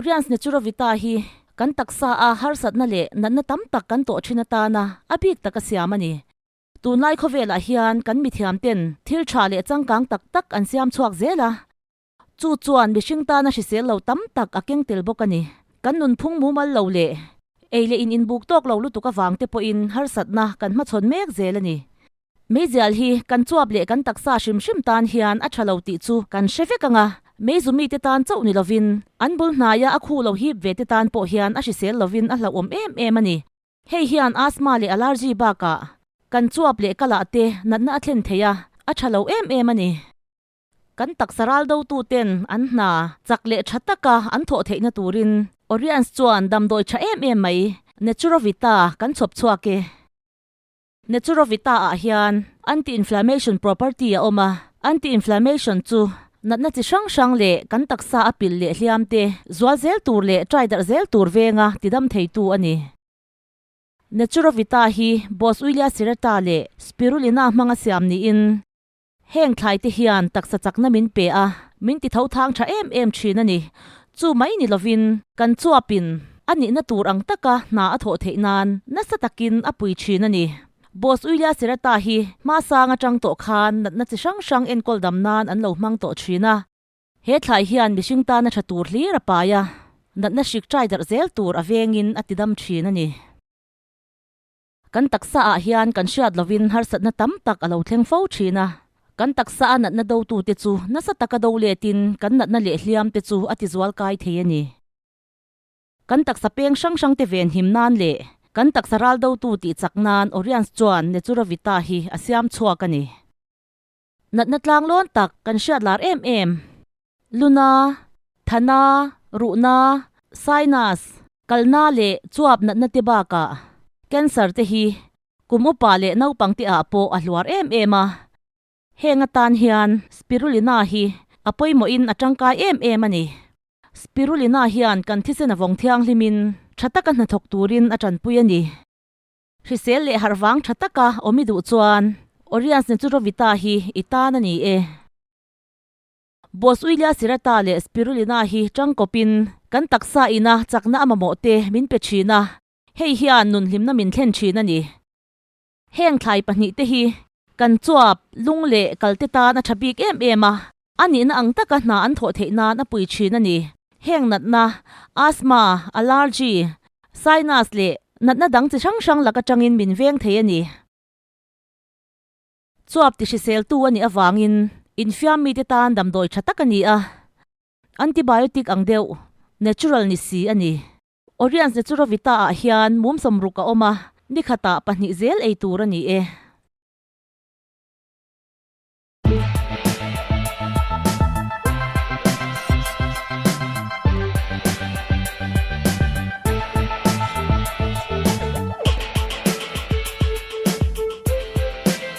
Oriens Naturovita hi kan taksa a harsatna leh natna tam tak kan tawh thin atana a bik taka siam a ni. Tunlai khawvelah hian kan mithiam ten thil tha leh changkang tak tak an siam chhuak zel a. Chu chuan mihring tana hrisel lo tam tak a keng tel bawk a ni. Kan nunphung mumal lo leh ei leh in inbuk tawk lo lutuk avang te pawhin harsatna kan hmachhawn mek zel a ni. Meizial hi kan chuap leh kan taksa hrim hrim tan hian a tha lo tih chu kan hre vek ang a, meizu mite tan chauh ni lovin an bul hnaia a khu lo hip ve te tan pawh hian a hrisel lovin a hlauhawm em em a ni. Hei hian asthma leh allergy bakah kan chuap leh kalah te natna a thlen thei a, a tha lo em em a ni. Kan taksa ral dotuten an hna chak leh tha taka an thawh theihna turin Oriens chuan damdawi tha em em mai Naturovita kan chhawp chhuak e. Naturovita ah hian anti-inflammation property a awm a, anti-inflammation chu natna chi hrang hrang leh kan taksa a pilh leh hliam te zual zel tur leh try darh zel tur venga tidam theitu a ni. Naturovita hi Boswellia serrata leh Spirulina hmanga siam niin Heng thlai te hian taksa chakna min pe a, min ti tho thang tha em em thin a ni. Chu mai ni lovin kan chuapin a nihna tur ang taka hna a thawh theih nan nasa takin a pui thin a ni. Boss Uilia Serata hi hma sang atang tawh khan natna chi hrang hrang enkawl dam nan an lo hmang tawh thin a. He thlai hian mihring tana tha tur hlir a pai a, natna hrik trai darh zel tur a vengin a ti dam thin a ni. Kan taksa ah hian kan hriat lovin harsatna tam tak a lo thleng fo thin a. Kan taksa a natna dotute chu nasa taka do letin kan natna leh hliam te chu a tizual kai thei a ni. Kan taksa peng hrang hrang te venhim nan leh kan taksa ral dotu tih chak nan Oriens chuan Naturovita hi a siam chhuak a ni. Natna tlang lawn tak kan hriat lar em em. Luna, Thana, Ruhna, Sinus, Kalna leh chuap natna te bakah Cancer te hi kum upa leh naupang te ah pawh a hluar em em a. Heng atan hian Spirulina hi a pawimawhin a tangkai em em a ni. Spirulina hian kan thisen a vawng thianghlimin tha taka hnathawk turin a tanpui a ni. Hrisel leh harh vang tha taka awm i duh chuan Oriens Naturovita hi i tan a ni e. Boswellia serrata leh Spirulina hi tangkawpin kan taksa ina chakna a mamawh te min pe thin a, hei hian nunhlimna min thlen thin a ni. Heng thlai pahnihte hi kan chuap, lung leh kalte tan a tha bik em em a, a nihna ang taka hna an thawh theih nan a pui thin a ni. Heng natna, asthma, allergy, sinus leh natna dang chi hrang hrang lak atangin min veng thei a ni. Chuap ti hriseltu a nih avangin infiam mite tan damdawi tha tak a ni a, antibiotic ang deuh, natural ni si a ni. Oriens Naturovita ah hian mum sawmruk a awm a, ni khatah pahnih zel ei tur a ni e.